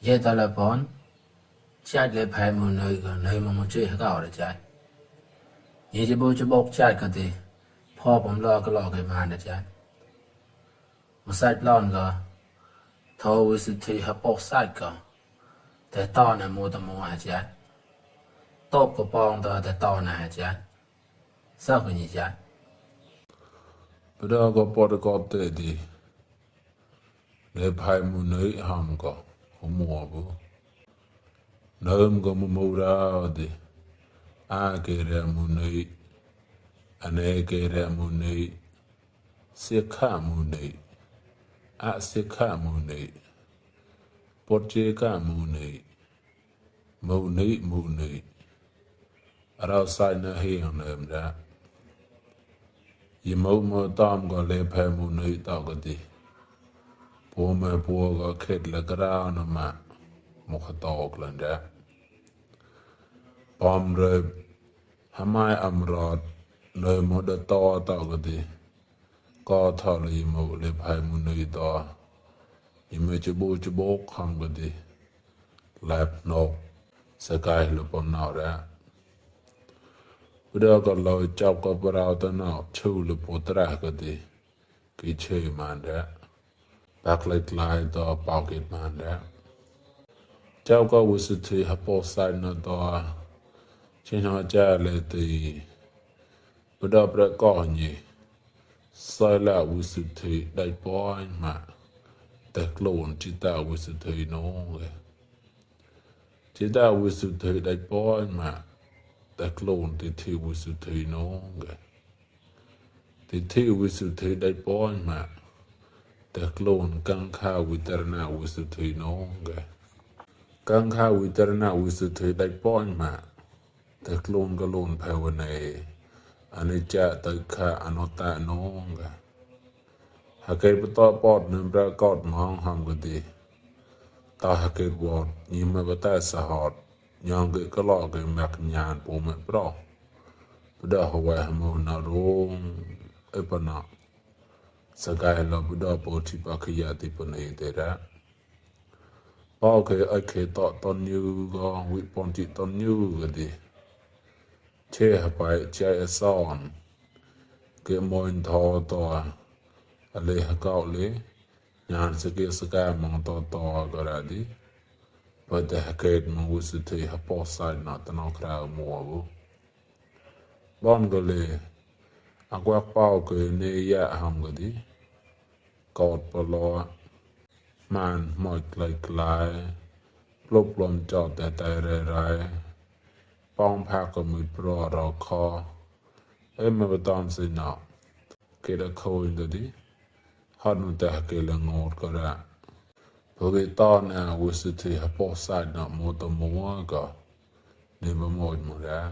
ye telefon chat le phai mo nei mo che ha ka le chat ye je bo chat ka te pho pom lo ka lo ke ma ne chat ma sai plan ga tho wi su thi ha po sai ka te ta na mo ta mo ha chat to ko pong da te ta na ha chat sa ko ni chat Pada ko pot ko te di le phai mu nei ham ko mo bu nam ko mo ra di a ke re mu nei ane ke re mu nei se kha mu nei a se kha mu nei pot che kha mu nei mu nei ara sai na he nam da ye mo tam ko le phai mu nei ta ko di po me po ko khet la gra na ma mo kha to klan da pom re hamai amrod le mo da to ta ko di ko tha le mo le phai mu nei to ye me che bo kham ko di lap no sa kai lu pon na ra Pada ko lo chap ko parao ta na chu lu po tra ko di ki che man da backlight lai to pocket man da chap ko wu su thi ha po sai na to chen ha cha le ti pada pra ko ni sai la wu su thi dai point ma ta klon chi ta wu su thi no chi ta wu su thi dai point ma ta klon ti thi wu su thi no ti thi wu su thi dai point ma ta klon kang kha wi tar na wu su thi no kang kha wi tar na wu su thi dai point ma ta klon ka lon pha wa nei ani cha ta kha anota no ha ke to pot nem ra kot mong ham ko di ta ha ke wo ni ma ba ta sa hot nyong ke ka lo ke mak nyan po me pro pada hawa mo na rong e pa na sa kai lo pada po ti pa khya ti pa nei te ra pa ke a ke to ton yu go wi pon ti ton yu ga di che ha pa che a son ke mo in tho to a le ha ka le nyan se ke sa ka mo to ga ra di Pada haket mo su thi ha po sai na ta no kra mo bu bon go le agwa pao ke ne ya ham go di kot pa lo man mo klai plop plom cho ta ta re rai pong pha ko mi pro ro kho e me ba tam se na ke da kho in di han nu ta ke la ngot ko ra Porque torna o se te ha po sai na mo to mo ga ne ba mo mo ra